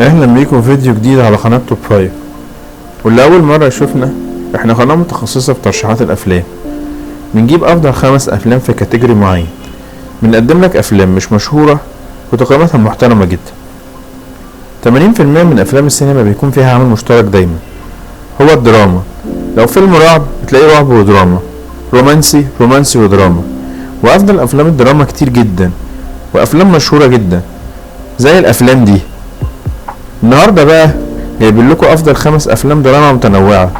اهلا بيكم في فيديو جديد على قناة Top Five. واللي اول مرة يشوفنا، احنا قناة متخصصة في ترشيحات الافلام. بنجيب افضل 5 افلام في category معين، بنقدم لك افلام مش مشهورة وتقييماتها محترمة جدا. 80% من افلام السينما بيكون فيها عامل مشترك دايما، هو الدراما. لو فيلم رعب بتلاقيه رعب ودراما، رومانسي رومانسي ودراما. وافضل افلام الدراما كتير جدا وافلام مشهورة جدا زي الافلام دي. النهارده بقى جايبين لكم افضل 5 افلام دراما متنوعة،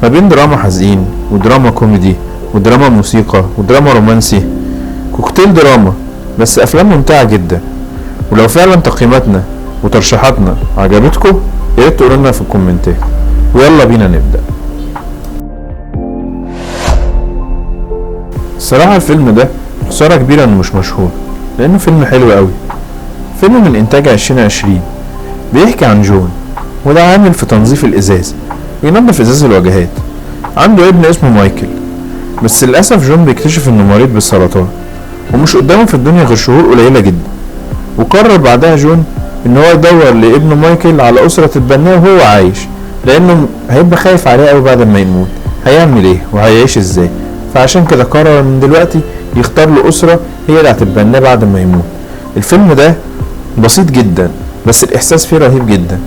ما بين دراما حزين ودراما كوميدي ودراما موسيقى ودراما رومانسي، كوكتيل دراما، بس افلام ممتعة جدا. ولو فعلا تقييماتنا وترشيحاتنا عجبتكم يا ريت تقولوا لنا في الكومنتات. ويلا بينا نبدأ. الصراحة الفيلم ده خسارة كبيرة انه مش مشهور، لانه فيلم حلو قوي. فيلم من انتاج 2020، بيحكي عن جون، وده عامل في تنظيف الازاز، بينظف ازاز الواجهات. عنده ابن اسمه مايكل، بس للاسف جون بيكتشف انه مريض بالسرطان ومش قدامه في الدنيا غير شهور قليلة جدا. وقرر بعدها جون ان هو يدور لابنه مايكل على اسرة تتبناه وهو عايش، لانه هيبقى خايف عليه قوي بعد ما يموت، هيعمل ايه وهيعيش ازاي. فعشان كده قرر من دلوقتي يختار له اسرة هي اللي هتتبناه بعد ما يموت. الفيلم ده بسيط جدا بس الاحساس فيه رهيب جدا.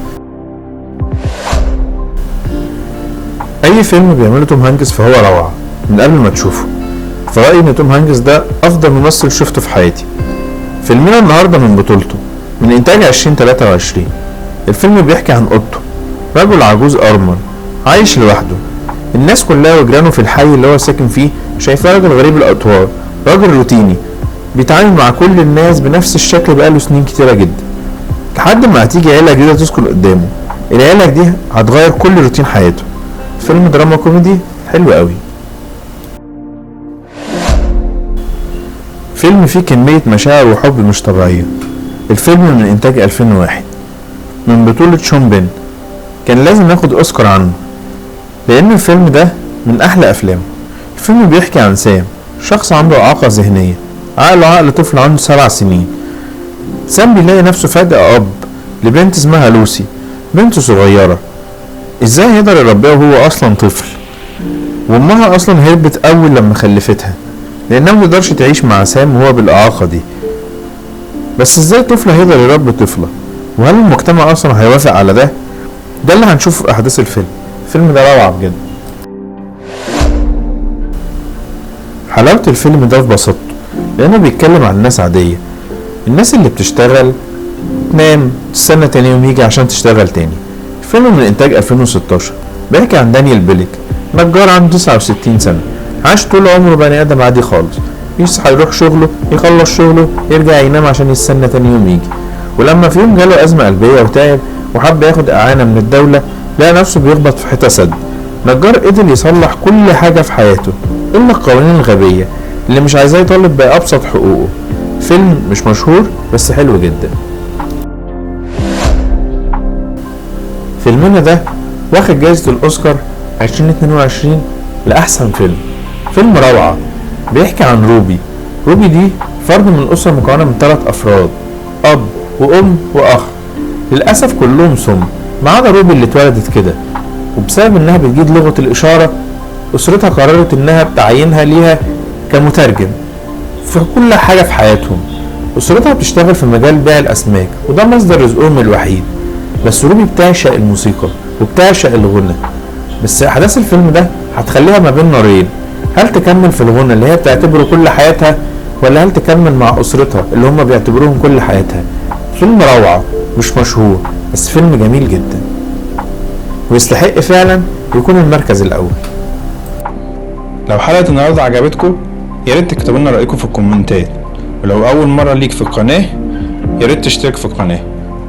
اي فيلم بيعمله توم هانكس فهو روعة من قبل ما تشوفه. فرأيي ان توم هانكس ده افضل ممثل شفته في حياتي. فيلمنا النهارده من بطولته، من انتاج 2023. الفيلم بيحكي عن اوتو، رجل عجوز ارمل عايش لوحده. الناس كلها وجيرانه في الحي اللي هو ساكن فيه شايفاه راجل غريب الاطوار، راجل روتيني بيتعامل مع كل الناس بنفس الشكل بقاله سنين كتيرة جدا، لحد ما هتيجي عيلة جديدة تسكن قدامه. العيلة دي هتغير كل روتين حياته. فيلم دراما كوميدي حلو قوي. فيلم فيه كمية مشاعر وحب مش طبيعية. الفيلم من انتاج 2001، من بطولة شون بين. كان لازم ياخد اوسكار عنه لان الفيلم ده من احلى افلامه. الفيلم بيحكي عن سام، شخص عنده اعاقة ذهنية، عقله عقل طفل عنده 7 سنين. سام بيلاقي نفسه فجأة اب لبنت اسمها لوسي، بنت صغيرة. ازاي هيقدر يربيها وهو اصلا طفل؟ وامها اصلا هربت اول لما خلفتها لانها متقدرش تعيش مع سام وهو بالاعاقة دي. بس ازاي طفل هيقدر يربي طفلة؟ وهل المجتمع اصلا هيوافق على ده؟ ده اللي هنشوفه في احداث الفيلم. الفيلم ده روعة بجد. حلاوة الفيلم ده في بساطته، لانه بيتكلم عن ناس عادية، الناس اللي بتشتغل تنام تستنى تاني يوم يجي عشان تشتغل تاني. الفيلم من انتاج 2016، بيحكي عن دانيال بيليك، نجار عنده 69 سنة، عاش طول عمره بني ادم عادي خالص، يصحى يروح شغله، يخلص شغله، يرجع ينام عشان يستنى تاني يوم يجي. ولما في يوم جاله ازمة قلبية وتعب وحب ياخد اعانة من الدولة، لقى نفسه بيخبط في حيطة سد. نجار قدر يصلح كل حاجة في حياته الا القوانين الغبية اللي مش عايزاه يطالب بأبسط حقوقه. فيلم مش مشهور بس حلو جدا. فيلمنا ده واخد جايزة الأوسكار 2022 لأحسن فيلم. فيلم روعة، بيحكي عن روبي. روبي دي فرد من أسرة مكونة من 3 أفراد، أب وأم وأخ. للأسف كلهم صم ما عدا روبي اللي اتولدت كده، وبسبب إنها بتجيد لغة الإشارة أسرتها قررت إنها بتعينها ليها كمترجم في كل حاجة في حياتهم. أسرتها بتشتغل في مجال بيع الأسماك وده مصدر رزقهم الوحيد. بس روبي بتعشق الموسيقى وبتعشق الغنى. بس أحداث الفيلم ده هتخليها ما بين نارين، هل تكمل في الغنى اللي هي بتعتبره كل حياتها، ولا هل تكمل مع أسرتها اللي هم بيعتبروهم كل حياتها؟ فيلم روعة، مش مشهور بس فيلم جميل جدا ويستحق فعلا يكون المركز الأول. لو حلقة النهاردة عجبتكم يا ريت تكتبوا لنا رأيكم في الكومنتات، ولو أول مرة ليك في القناة يا ريت تشترك في القناة،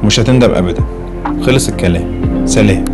مش هتندم أبدا. خلص الكلام، سلام.